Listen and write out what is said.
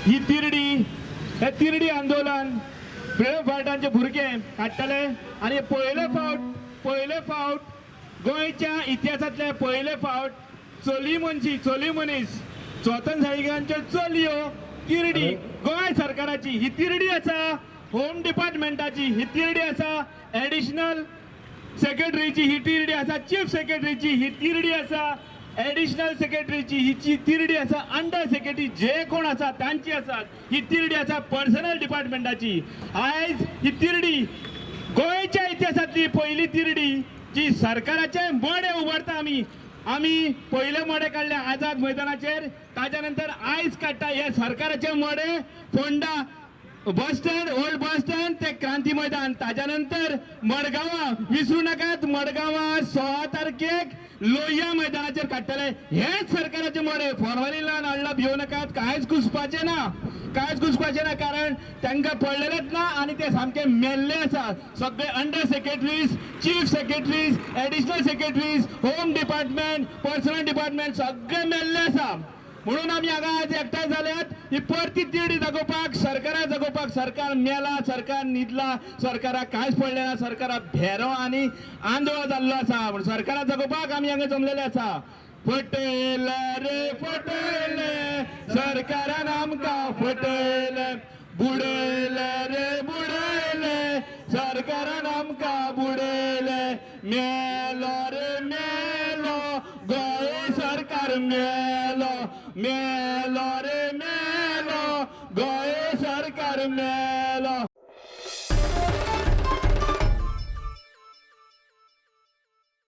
ही तिरडी, हे तिरडी आंदोलन फ्रिडम फायटरांचे भुरगे काडटले आनी पयले फावट गोंयच्या इतिहासांतले पयले फावट चली मनशी, चली मनीस, चोतन साळगांच्यो चलयो तिरडी गोंय सरकाराची ही तिरडी आसा, होम डिपार्टमेंटाची ही तिरडी आसा, एडिशनल सेक्रेटरीची ही तिरडी आसा, चीफ सेक्रेटरीची ही तिरडी आसा, एडिशनल सेक्रेटरीची ही तिरडी आसा, अंडर सेक्रेटरी जे कोण आसा तांची आसा ही तिरडी आसा, पर्सनल डिपार्टमेंटाची. आयज ही तिरडी गोंयच्या इतिहासांतली पयली तिरडी जी सरकाराचे मडे उबारता. आमी आमी पयले मडे काडले आझाद मैदानाचेर, ताच्या नंतर आयज काडटा हे सरकाराचे मडे Ponda bus stand, old bus stand ते क्रांती मैदान. ताच्या नंतर मडगांवा विसरू नाकात, मडगांवा 16 तारखेक लोहिया मैदानाचेर काडटले हेच सरकाराचे मडे. फॉर्मलिनान हाडला, भिवू नाकात, कांयच घुसपाचें ना, कांयच घुसपाचें ना, कारण तांकां पडलेलेच ना आनी ते सामके मेल्ले आसा सगळे. Under secretaries, chief secretaries, additional secretaries, home department, personnel department सगळे मेल्ले आसा. म्हणून आमी हांगा आज एकठांय जाल्यात ही परती तिरडी दाखोवपाक, सरकारा दाखोवपाक. सरकार मेला, सरकार न्हिदला, सरकाराक कांयच पडलें ना, सरकाराक भेरो आनी आंदोळ जाल्लो आसा. म्हूण सरकाराक दाखोवपाक आमी हांगा जमलेले आसा. फटयले रे फटयले सरकारान आमकां, फटयले, बुडयले रे बुडयले सरकारान आमकां बुडयले. मेलो रे मेलो गोंय सरकार मेलो, मेलो रे मेलो गोंय सरकार मेलो.